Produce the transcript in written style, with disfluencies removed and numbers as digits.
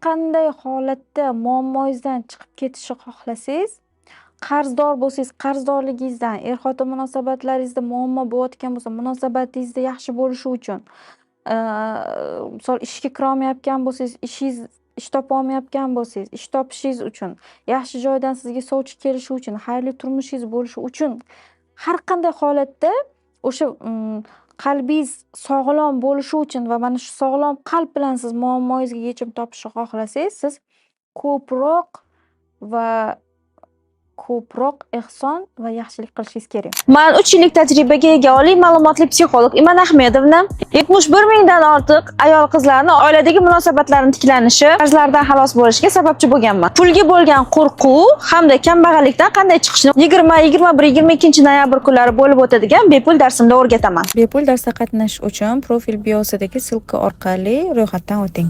Qanday holatda muammoyingizdan chiqib ketishni xohlasangiz, qarzdor bo'lsangiz, qarzdorligingizdan, er-xotin munosabatlaringizda muammo bo'layotgan bo'lsa, munosabatingizda yaxshi bo'lishi uchun, misol, ishga kirolmayotgan bo'lsangiz, ishingiz, ish topolmayotgan bo'lsangiz, ish topishingiz uchun, yaxshi joydan sizga sovchi kelishi uchun, xayrli turmushingiz bo'lishi uchun, har qanday holatda o'sha qalbingiz sog'lom bo'lishi uchun va mana shu sog'lom qalb bilan siz muammoyingizga yechim topishni xohlasangiz, siz ko'proq va ko'proq ehson va yaxshilik qilishingiz kerak. Man 3 yillik tajribaga ega oliy ma'lumotli psixolog Iman Ahmedovna 71 mingdan ortiq ayol qizlarni oiladagi munosabatlarni tiklanishi, qarzlardan xalos bo'lishiga sababchi bo'lganman. Pulga bo'lgan qo'rquv hamda kambag'allikdan qanday chiqishni 20, 21, 22 noyabr kunlari bo'lib o'tadigan bepul darsimda o'rgataman. Bepul darsda qatnashish uchun profil biosidagi ссылка orqali ro'yxatdan o'ting.